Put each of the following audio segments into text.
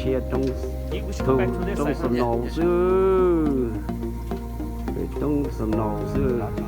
Cia roob, roob snow xwb, roob snow xwb.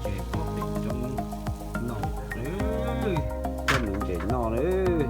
Ces pob pem roob no, coj mus ntses noj lawm.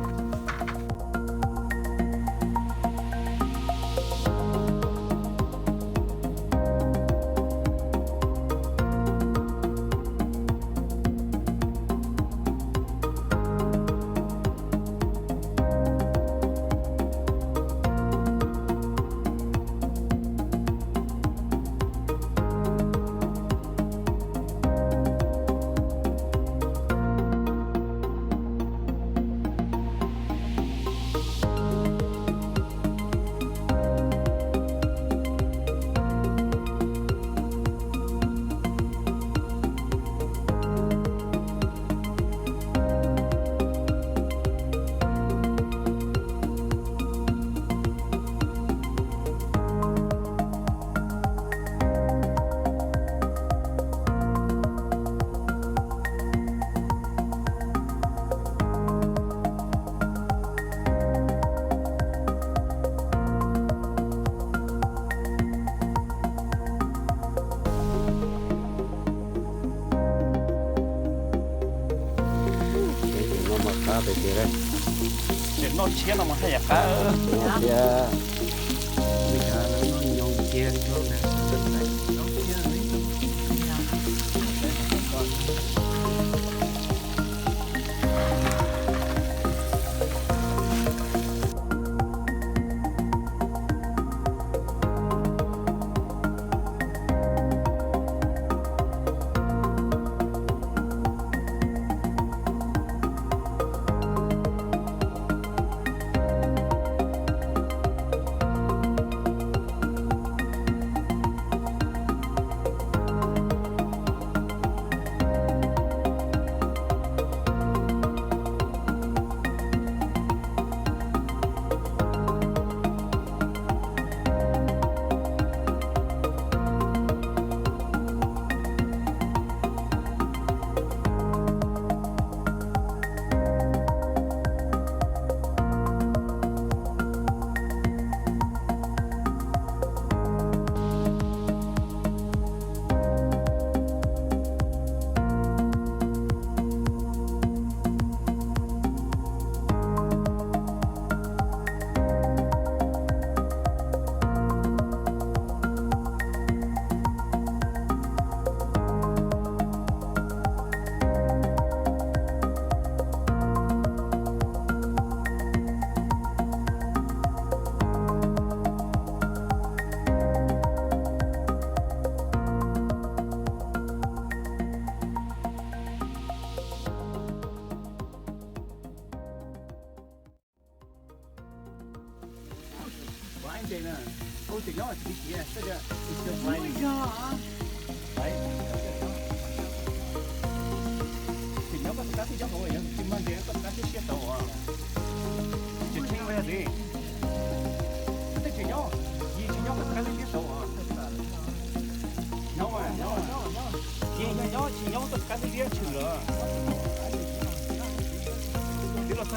Ces no mas qab tiag tiag. Ces noj tshiab no mas haj yam qab. Noj tshiab. Li cas noj nyoos kiag nrog na.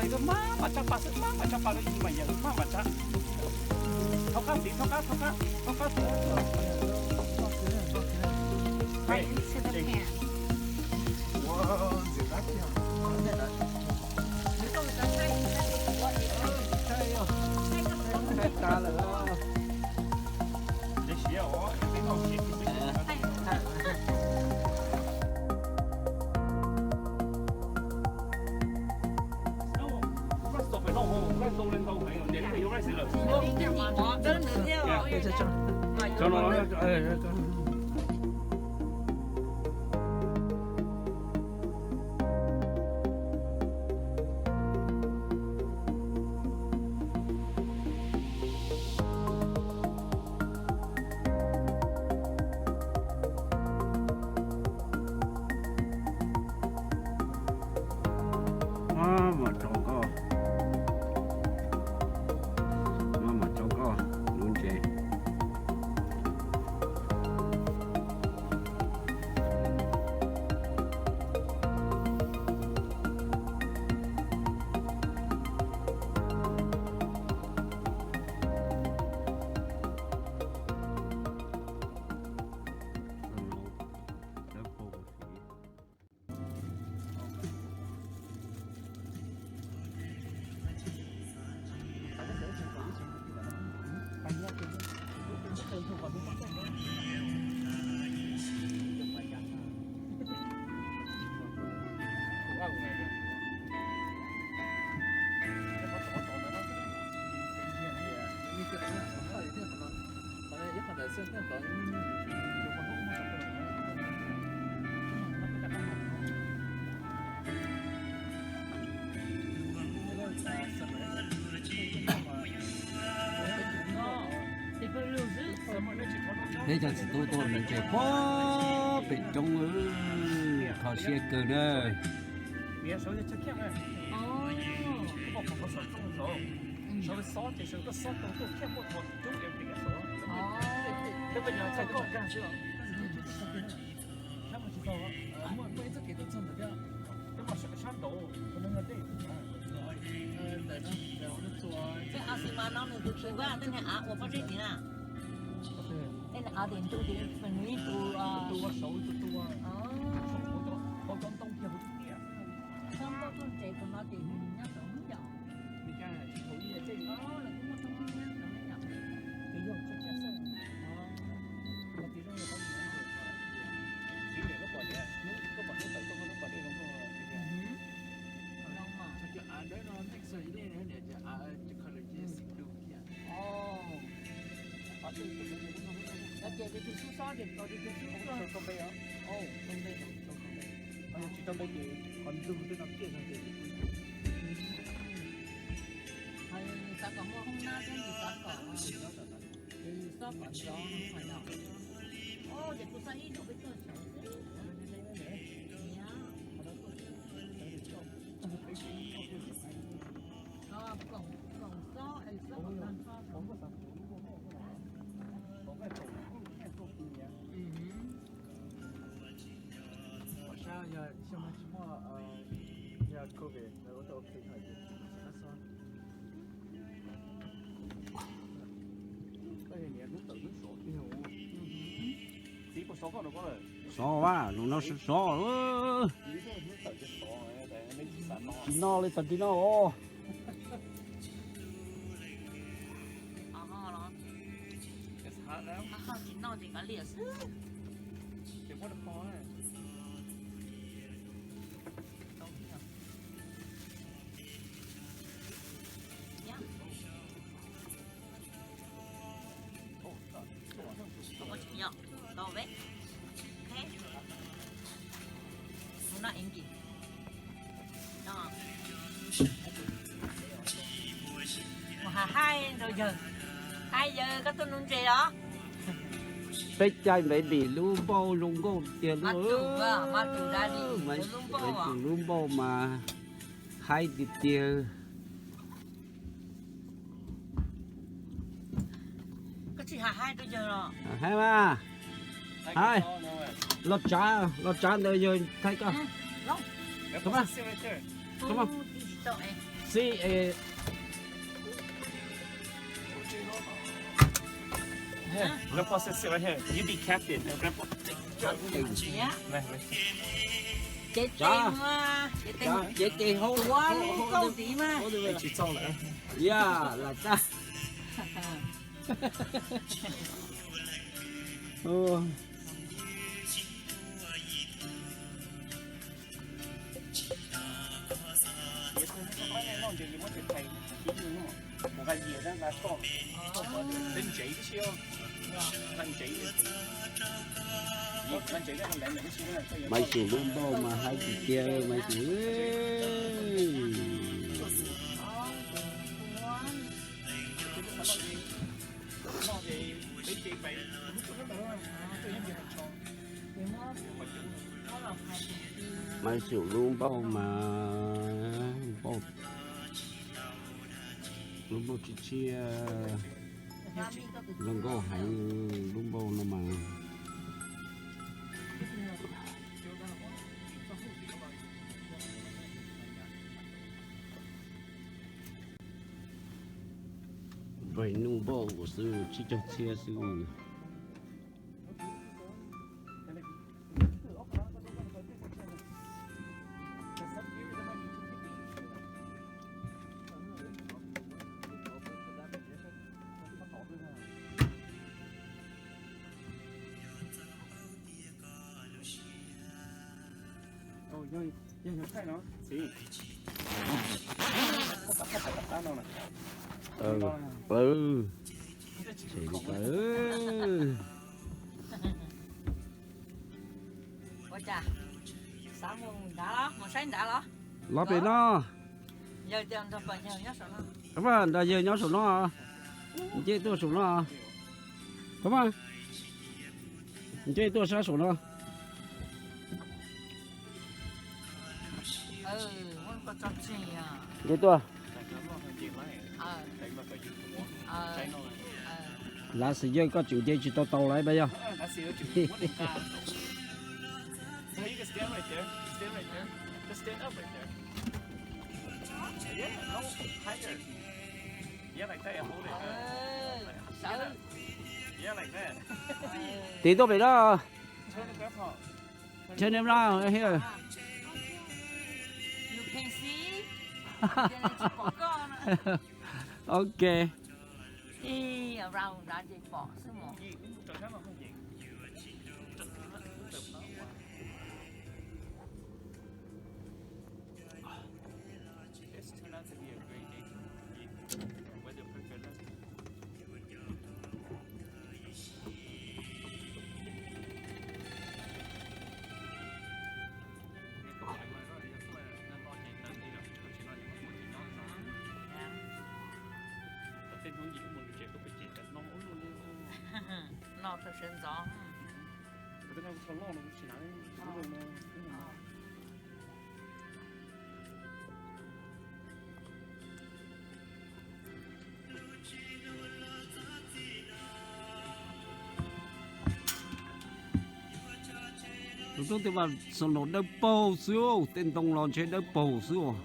Maj mam tsa pas xwb, maj mam tsa pas rau yus mas yawg maj mam tsa. Thaub qab tiv, thaub qab, thaub qab, thaub qab tiv. Right into the pan. Ua ntxim qab tiag. Thaij tas lawm. Thaij siav os, peb noj siav. Maj mam tso koj, maj mam tso koj lub ntses. Peb cov txiv tub tuaj noj ntses puag pem roob, kho siab kawg na. Tej av xis mas no nws tus tswv vaj tej niag av ua pob zeb tid na. Tej niag av tim ntuj tid nws ib tug. Txhob npauj tuaj ntses tus no ces nws nyob rau hnub yom. Ces tus xub xob ces tos tus xub xob. Tsis tau npe ces qhov ntug tej no kiag no ces. Nws xav kom muaj hoob nab thiab nws xav kom, nws xob kom nrov no mas yog. Ces kuv xob ib zaug peb tuaj sawv xwb. Koom, koom xob es xob kom tag nrho. Pom sab yog xyoo no tsis muaj, yog covid lawv ua tau ok no ces tsis pab xob. Txiv puas sov koj no koj lawm? Sov a, lus no sov sov. Tsis noj li tag tsis noj os. Tsis noj ces kav liam xwb. Tau peb. Mus noj ev kis. Mus haij haij rau yawg. Haij yawg, koj tuaj nuv ntses los? Peb caij npem dim lub npauj zoo nkauj tiag lub. Lub npauj mas haib tiag tiag. Koj tsis haij haij rau yawg los? Haib mas. Haib. Los tsav, los tsav ntawd yawg thaij koj. Tau mas. Tau mas. Sí, eh. Here, Grandpa, sit, sit right here. You be captain. And Grandpa, take care. Cev tes, cev tes hau, hau, hau, hau. Tsis txog lawm. Ya, lam tag. Maiv Xyooj lub npauj mas haib tiag tiag Maiv Xyooj. Maiv Xyooj lub npauj mas npauj, lub npauj tshiab tshiab, zoo nkauj heev lub npauj no mas. Npawg Nuj npauj xwb tsib caug txhiab xwb. Ua cas, xav mus nrad los? Mus saib nrad los? Los pem no. Yawg tias nrog pog yawg nyob saum no. Nrog yawg nyob saum no. Nce tuaj saum no. Nce tuaj sab saum no. Nce tuaj. Lav xwm yawg koj tseem nce tsis tau tau lawm mas yog. Tiv tuaj pem no. Turn around here. Ok. This turned out to be a great day for me. Weather perfect. Tej hnub yim mus tsev koj pem ces cas no ub luaj li. No thaum sawv ntxov. Tej no txhua loj no tsis hnav li. Tus tub twb vas xaus no dawb paug xwb, tej ntoo los ntshe dawb paug xwb.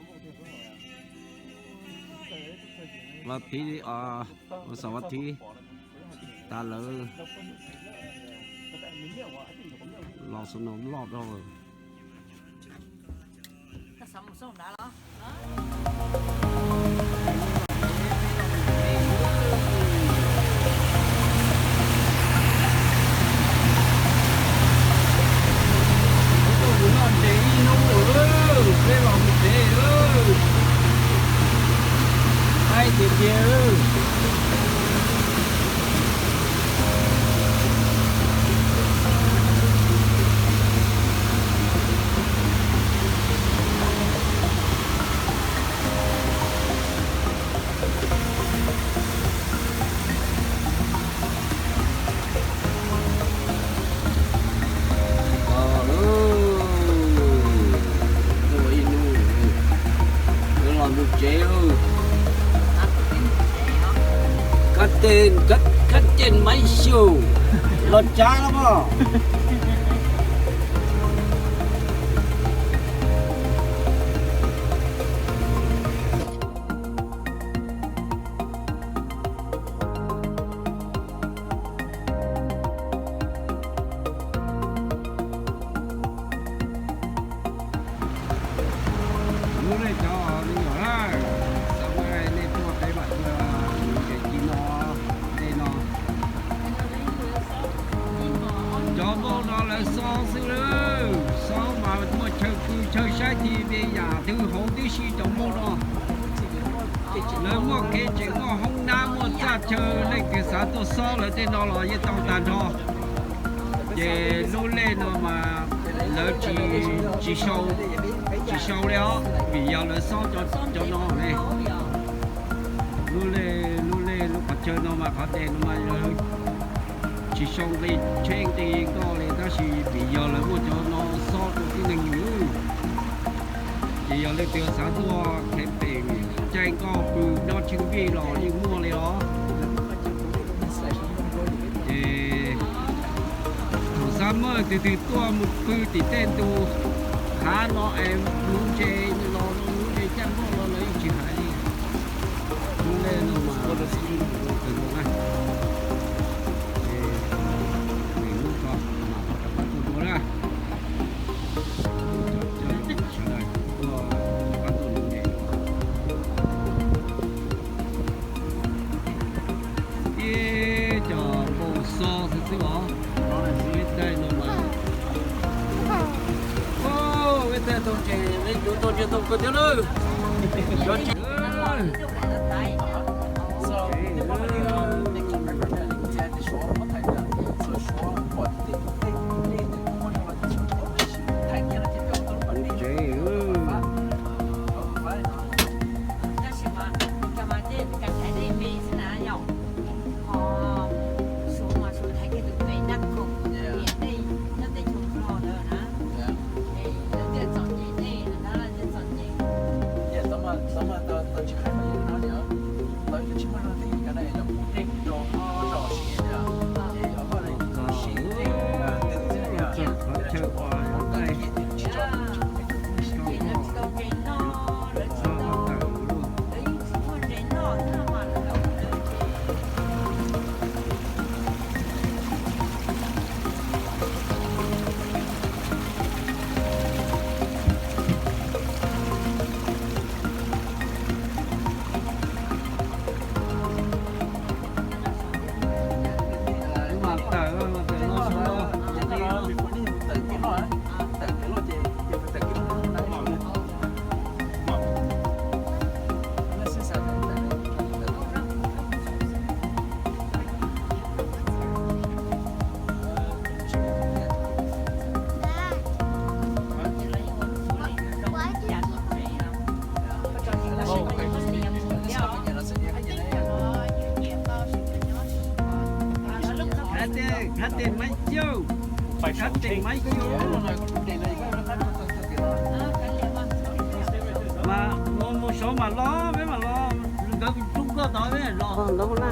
Vas thiv, xaus vas thiv tas lawm, los xaus no loj dhau lawm. Mus noj tsev ib hnub lawm, peb los mus tsev lawm. Haib tiag tiag. Ua ib hnub, wb los mus tsev. Kab tes, kab tes Maiv Xyooj los tsav los mas. tib si cov Hmoob no. Lawv muaj kev tseem muaj hoob nab muaj txaj chaw, leej twg xav tuaj xob lawv tej no los yeej tau tag nrho. Ces lub lej no mas lawv tsis, tsis sau, tsis sau li os, vim yog lawv xob cov no ne. Lub lej, lub lej lub qhov chaw no mas qhov dej no mas lawv tsis sau nqi tsheb nqi nkoj li, tab sis vim yog lawv muaj cov no xob rau tib neeg mus. Ces yog leej twg xav tuaj kheev pem caij nkoj pw nyob tsheej vij los yeej muaj li os. Ces thaum xav muaj leej twg twg tuaj mus pw tim tej ntu hav no es lub ntse los lub ntse caij nkoj los lawv yeej tsis hais li. Lub lej no mas kawg nkaus na. Ces lub ko mas rov qab tuaj dua na. Coj sawv daws tuaj rov qab tuaj nuv dej dua. Ib co npau xov xwb xwb os. Ib taig no mas, ib taig tau ntses, neb yuav tau ntses tau kawg thiab lawm. Cov tsev, tsev. Tab sis mas cov mas tej kab thaiv dej me xwb na yom. Ho suav mas suav thaiv kiag tus pem naj khoom, niam dej, nyob tej chaw hlo ntawd na. Es lawv thiaj txom nyem dej na, lawv thiaj txom nyem. Khab tes, khab tes maiv xyuj, khab tes maiv xyuj. Mas mus, mus saud mas los, peb mas los, nkawd tsuj koj tod peb los ntawd na.